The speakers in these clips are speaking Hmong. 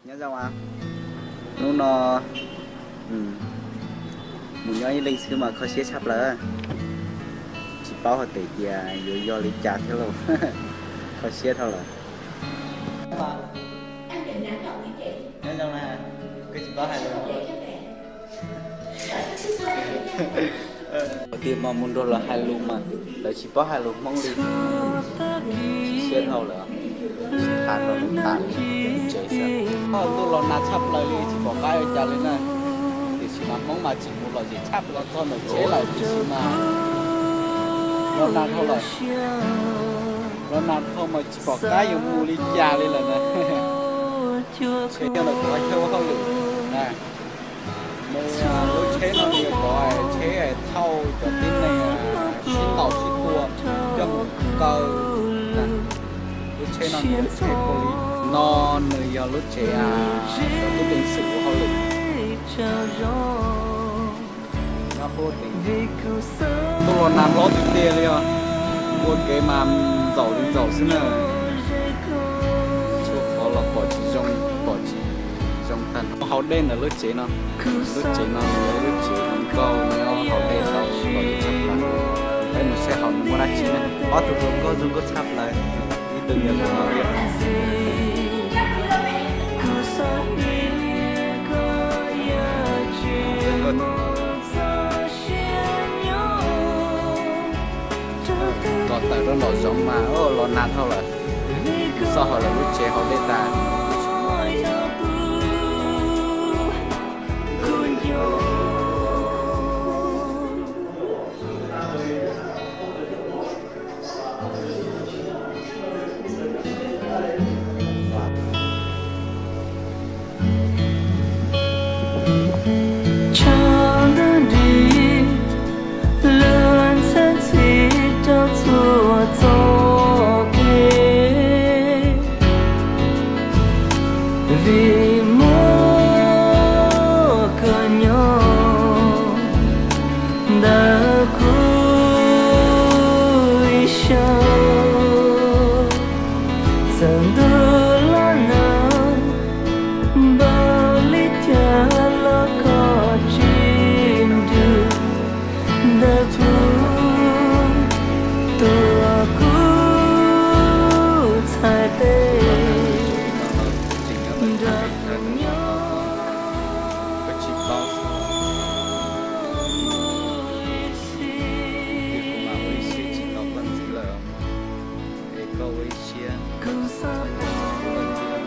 Nyob zoo, hnub no mus nyob ib leeg xwb mas kho siab tshaj plaws. Tsis paub hais tias yuav yog li cas thiab lauj. Kho siab dhau lawm. Tiag mas mus nrog lawv hais lus mas lawv tsis paub hais lus Hmoob li. Kho siab dhau lawm. Tsis tham rau lawv tham li tsev xwb. Tuaj los nag tshaj plaws li tsis pom qab ua cas li na. Tiam sis mas Hmoob mas tseem mus lom zem tshaj plaws txog ntawm tsheb lawm tiam sis mas los nag dhau lawm. Los nag dhau mas tsis pom qab yuav mus li cas li lawm na. Tsheb yog ntawm kuv chaw ua hauj lwm na. Nws, lub tsheb no nws yog cov tsheb thauj cov tib neeg sib ntaus sib tua coj mus kaw. Lub tsheb no nws yog lub tsheb poli. No nws yog lub tsev cov tub ceev xwm ua hauj lwm. Tuaj los nag hlob tiag tiag li os. Ua kev mas ntxaum li ntxaum xwb na. Txhua qhov los pom tsis zoo, pom tsis zoo tag nrho. Hauv dej ntawm lub tsev no, lub tsev no nws yog lub tsev nkauj nyob hauv dej tau los tshaj plaws. Peb mus saib hauv nws muaj dab tsi na. Ob tug hluas nkauj zoo nkauj tshaj plaws. Ib tug yog tus no thiab. Los tawm rau nraum zoov mas los nag dhau lawm. Txog hauv lawv lub tsev hauv dej tas. Tshav ntuj nrig, luag ntxhi ntxhi rau txhua txoj kev. Vim muaj koj nyob ntawm kuv ib sab, txawm ntuj los nag npaum li cas los koj tsis nrug ntawm kuv, tuav kuv txhais tes nrog kuv nyob. Kuv mam ua ib siab tsis tau koj ntxiv lawm, es koj ua ib siab txhob nco txog kuv lawm thiab.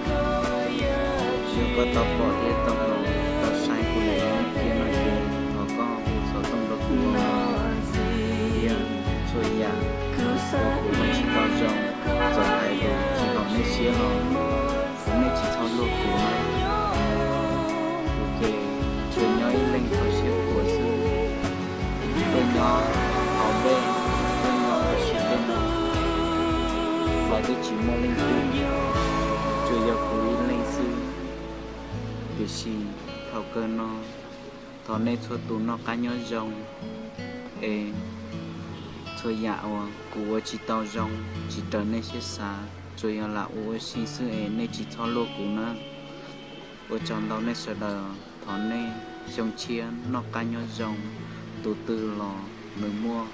Yog koj tau pom thiab tau hnov tau saib kuv daim video no ces thov koj hu xov tooj rau kuv thiab. Txhua yam kuv ua tsis tau zoo, txawm hais lus tsis haum nej siab los nej tsis txhob luag kuv na. Kuv ces tsuas nyob ib leeg kho siab khuav xwb. Tuaj nyob hauv dej, tuaj nyob ua si dej no los twb tsis muaj leej twg, tsuas yog kuv ib leeg xwb. Tiam sis thaum kawg no thov nej txhua tus noj qab nyob zoo, es txhua yam uas kuv ua tsis tau zoo tsis raws nej siab xav, tsuas yog lam ua ua si xwb es nej tsis txhob luag kuv na. Ua tsaug ntau nej sawv daws, thov nej xyoo tshiab noj qab nyob zoo, tus twg los nws muaj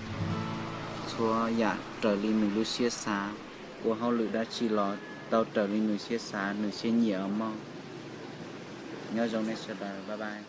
txhua yam raws li nws lub siab xav, ua hauj lwm dab tsi los tau raws li nws siab xav nws siab nyiam os mog. Nyob zoo nej sawv daws, bye bye.